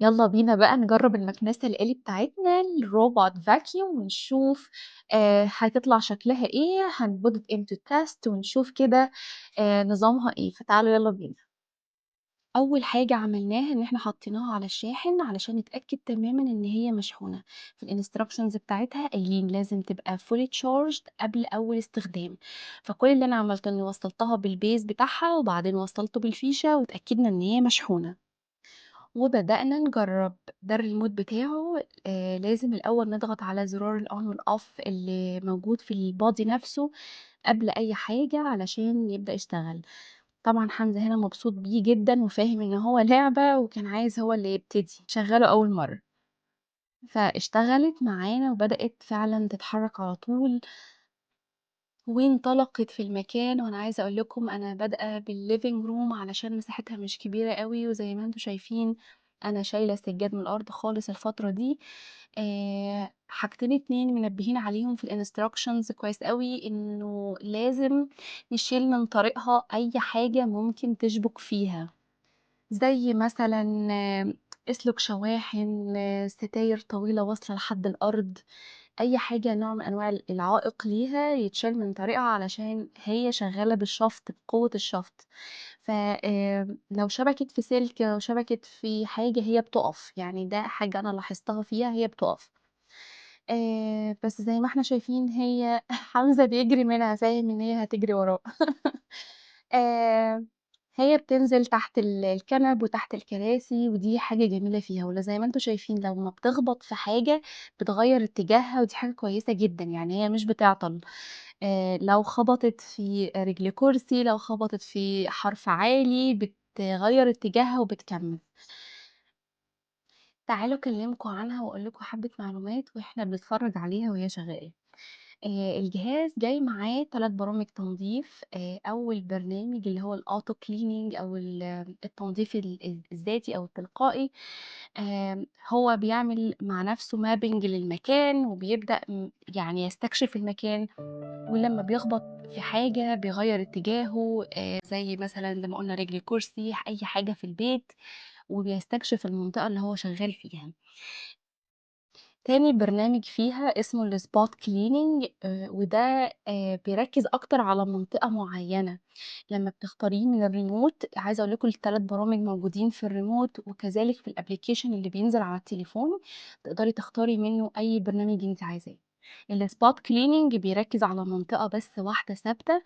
يلا بينا بقى نجرب المكنسة الآلي بتاعتنا ال robot vacuum ونشوف هتطلع شكلها إيه. هن put it into test ونشوف كده نظامها إيه. فتعالوا يلا بينا. أول حاجة عملناها إن إحنا حطيناها على الشاحن علشان نتأكد تمامًا إن هي مشحونة. في ال instructions بتاعتها قايلين لازم تبقى fully charged قبل أول استخدام، فكل اللي أنا عملته إني وصلتها بال base بتاعها وبعدين وصلته بالفيشة واتأكدنا إن هي مشحونة. وبدأنا نجرب. ده الريموت بتاعه، لازم الأول نضغط على زرار ال on وال off اللي موجود في ال body نفسه قبل أي حاجة علشان يبدأ يشتغل. طبعا حمزة هنا مبسوط بيه جدا وفاهم إن هو لعبة وكان عايز هو اللي يبتدي شغله أول مرة، فاشتغلت معانا وبدأت فعلا تتحرك على طول وانطلقت في المكان. وانا عايزه اقول لكم انا بادئه بال living room علشان مساحتها مش كبيره قوي، وزي ما انتم شايفين انا شايله السجاد من الارض خالص الفتره دي. حاجتين اتنين منبهين عليهم في ال instructions كويس قوي، انه لازم نشيل من طريقها اي حاجه ممكن تشبك فيها، زي مثلا اسلك شواحن، ستاير طويله واصله لحد الارض، اي حاجه نوع من انواع العائق ليها يتشال من طريقها علشان هي شغاله بالشفط، بقوه الشفط. لو شبكت في سلك، لو شبكت في حاجه هي بتقف، ده حاجه انا لاحظتها فيها، هي بتقف. بس زي ما احنا شايفين هي حمزه بيجري منها، فاهم ان هي هتجري وراه. هي بتنزل تحت الكنب وتحت الكراسي، ودي حاجة جميلة فيها. ولا زي ما انتم شايفين لو ما بتخبط في حاجة بتغير اتجاهها، ودي حاجة كويسة جدا، هي مش بتعطل. لو خبطت في رجل كرسي، لو خبطت في حرف عالي، بتغير اتجاهها وبتكمل. تعالوا اكلمكم عنها واقول لكم حبة معلومات واحنا بنتفرج عليها وهي شغالة. الجهاز جاي معاه 3 برامج تنظيف. أول برنامج اللي هو ال auto cleaning أو التنظيف الذاتي أو التلقائي، هو بيعمل مع نفسه mapping للمكان وبيبدأ يستكشف المكان، ولما بيخبط في حاجة بيغير اتجاهه، زي مثلا زي ما قلنا رجل كرسي، أي حاجة في البيت، وبيستكشف المنطقة اللي هو شغال فيها. تاني برنامج فيها اسمه ال spot cleaning، وده بيركز اكتر على منطقة معينة. لما بتختاريه من الريموت، عايزة اقول لكم الثلاث برامج موجودين في الريموت وكذلك في ال application اللي بينزل على التليفون، تقدري تختاري منه اي برنامج انت عايزاه. ال spot cleaning بيركز على منطقة بس واحدة ثابتة،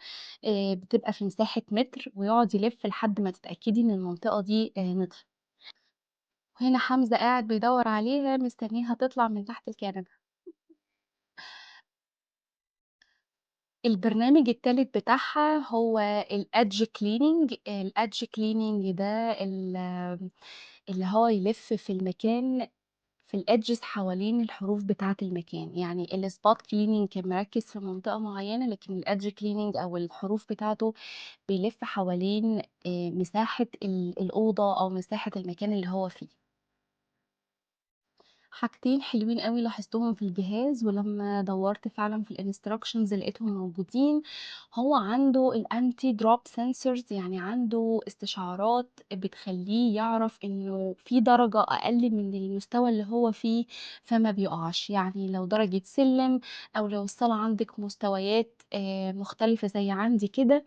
بتبقى في مساحة متر، ويقعد يلف لحد ما تتأكدي ان المنطقة دي نضفت. وهنا حمزة قاعد بيدور عليها، مستنيها تطلع من تحت الكنبة. البرنامج التالت بتاعها هو ال edge cleaning. ال edge cleaning ده اللي هو يلف في المكان، في ال edges حوالين الحروف بتاعة المكان. ال spot cleaning كان مركز في منطقة معينة، لكن ال edge cleaning أو الحروف بتاعته بيلف حوالين مساحة الأوضة أو مساحة المكان اللي هو فيه. حاجتين حلوين قوي لاحظتهم في الجهاز، ولما دورت فعلا في ال instructions لقيتهم موجودين. هو عنده ال anti drop sensors، يعني عنده استشعارات بتخليه يعرف انه في درجة اقل من المستوى اللي هو فيه فما بيقعش. لو درجة سلم او لو الصالة عندك مستويات مختلفة زي عندي كده،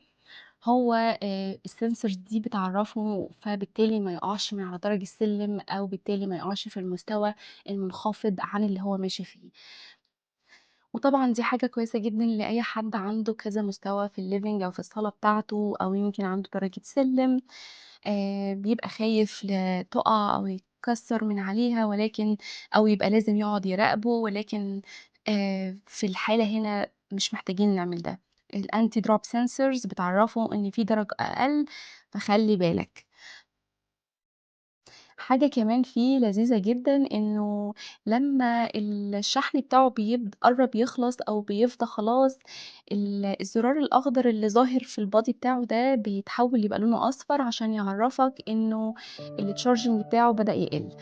هو ال sensors دي بتعرفه، فبالتالي ما يقعش من على درج السلم، او بالتالي ما يقعش في المستوى المنخفض عن اللي هو ماشي فيه. وطبعا دي حاجة كويسة جدا لأي حد عنده كذا مستوى في ال living أو في الصالة بتاعته، أو يمكن عنده درجة سلم، بيبقى خايف تقع أو يتكسر من عليها، أو يبقى لازم يقعد يراقبه، ولكن في الحالة هنا مش محتاجين نعمل ده. ال anti drop sensors بتعرفه ان في درجة اقل، فخلي بالك. حاجة كمان فيه لذيذة جدا، انه لما الشحن بتاعه بيقرب يخلص او بيفضى خلاص، الزرار الاخضر اللي ظاهر في ال body بتاعه ده بيتحول يبقى لونه اصفر عشان يعرفك انه ال charging بتاعه بدأ يقل.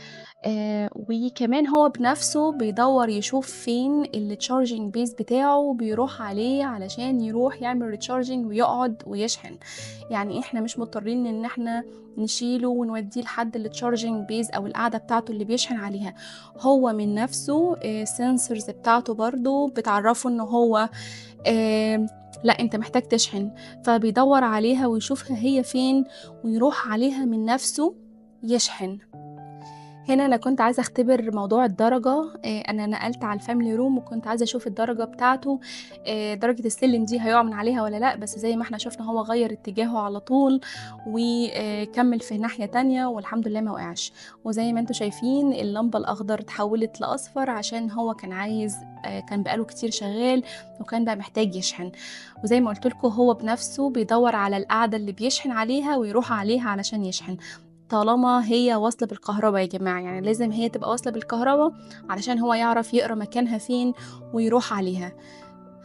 وكمان هو بنفسه بيدوّر يشوف فين الcharging base بتاعه وبيروح عليه علشان يروح يعمل recharging ويقعد ويشحن. يعني إحنا مش مضطرين إن إحنا نشيله ونوديه لحد الcharging base أو القاعدة بتاعته اللي بيشحن عليها، هو من نفسه الsensors بتاعته برضه بتعرّفه إن هو لأ أنت محتاج تشحن، فبيدوّر عليها ويشوفها هي فين ويروح عليها من نفسه يشحن. هنا أنا كنت عايزة أختبر موضوع الدرجة، أنا نقلت على الfamily room وكنت عايزة أشوف الدرجة بتاعته، درجة السلم دي هيقع من عليها والّا لأ، بس زي ما إحنا شُفنا هو غيّر اتجاهه على طول وكمّل في ناحية تانية والحمد لله ما وقعش. وزي ما أنتم شايفين اللمبة الأخضر اتحولت لأصفر عشان هو كان عايز كان بقى له كتير شغال وكان بقى محتاج يشحن. وزي ما قُلت لكم هو بنفسه بيدوّر على القاعدة اللي بيشحن عليها ويروح عليها علشان يشحن، طالما هي واصلة بالكهربا يا جماعة، يعني لازم هي تبقى واصلة بالكهربا علشان هو يعرف يقرا مكانها فين ويروح عليها.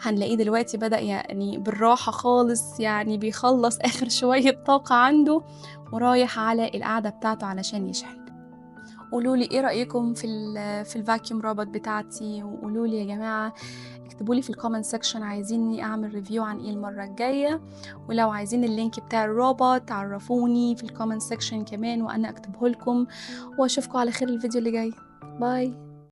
هنلاقيه دلوقتي بدأ يعني بالراحة خالص، يعني بيخلّص آخر شوية طاقة عنده ورايح على القاعدة بتاعته علشان يشحن. قولوا لي إيه رأيكم في الvacuum robot بتاعتي، وقولوا لي يا جماعة، اكتبوا لي في الcomment section عايزيني أعمل review عن إيه المرة الجاية، ولو عايزين ال link بتاع الروبوت عرفوني في الcomment section كمان وأنا أكتبه لكم، وأشوفكم على خير الفيديو اللي جاي. bye.